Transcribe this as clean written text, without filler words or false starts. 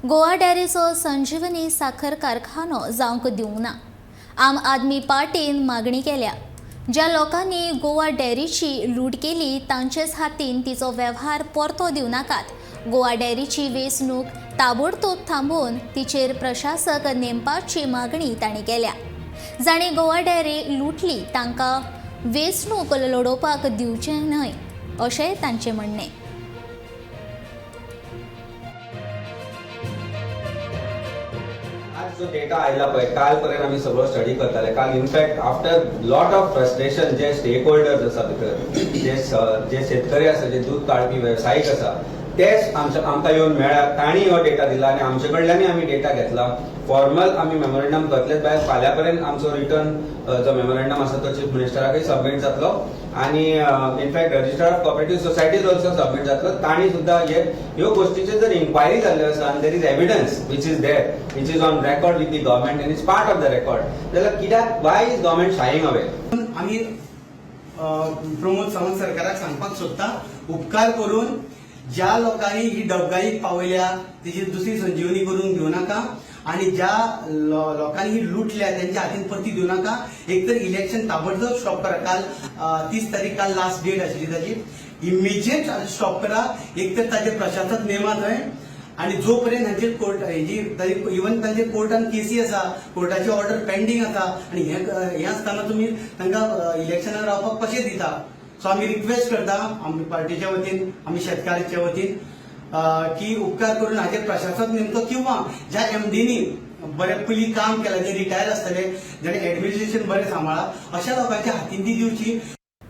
गोवा डेअरीचो संजीवनी साखर कारखानो जावंक दिवंक ना. आम आदमी पार्टीन मागणी केल्या, ज्या लोकांनी गोवा डेअरीची लूट केली तांचेच हातीन तिचो वेव्हार परतो दिवं नाकात. गोवा डेअरीची वेंचणूक ताबडतोब थांबोवन तिचेर प्रशासक नेमपाची मागणी तांणी केल्या. जांणी गोवा डेअरी लुटली तांकां वेंचणूक लडोवपाक दिवचें न्हय, अशें तांचें म्हणणें. आज जो डेटा आयला पळय, काल पर्यंत आमी सगळो स्टडी करताले. काल in fact after lot of frustration, जे स्टेक होल्डर्स आसा भितर, जे शेतकरी आसा, जे दूद काडपी वेवसायीक आसा, तेच आमकां येवन मेळ्ळा. तांणी हो डेटा दिला आनी आमचे कडल्यानूय आमी डेटा घेतला. फॉर्मल आमी मेमोरेंडम करतलेच भायर, फाल्यां पर्यंत आमचो रिटन जो मेमोरेंडम आसा तो चीफ मिनिस्टराकय सबमीट जातलो आनी in fact Registrar of Cooperative Societies also submit जातलो. तांणी सुद्दां हे ह्यो गोष्टीचेर जर इन्क्वायरी जाल्ल्यो आसा आनी there is evidence which is there, which is on record with the government and is part of the record, जाल्यार कित्याक, why is government shying away? आमी प्रमोद सावंत सरकाराक सांगपाक सोदता, उपकार करून ज्या लोकांनी ही डबघाईक पावयल्या तेजी दुसरी संजीवनी करून घेवं नाका आणि ज्या लोकांनी ही लुटल्या त्यांच्या हातीन परती दिवं नाका. एक तर इलेक्शन ताबडतोब स्टॉप करा. काल 30 तारीख, काल लास्ट डेट आशिल्ली ताजी. इमिजिएट स्टॉप करा. एक तर ताजे प्रशासक नेमा थंय आणि जोपर्यंत हांचेर कोर्ट हेजी, इवन तांचे कोर्टान केसी आसा, कोर्टाची ऑर्डर पेंडींग आसा आणि हे हे आसतना तुमी तांकां इलेक्शनाक रावपाक कशें दिता? सो आमी रिक्वेस्ट करता, आमी पार्टीच्या वतीन, आमी शेतकाराच्या वतीन की उपकार करून हाचेर प्रशासक नेमचो किंवा ज्या एमडीनी बरें पयलीं काम केलां, जे रिटायर आसतले, जाणी एडमिनिस्ट्रेशन बरें सांबाळा, अशा लोकांच्या हातीन ती दिवची.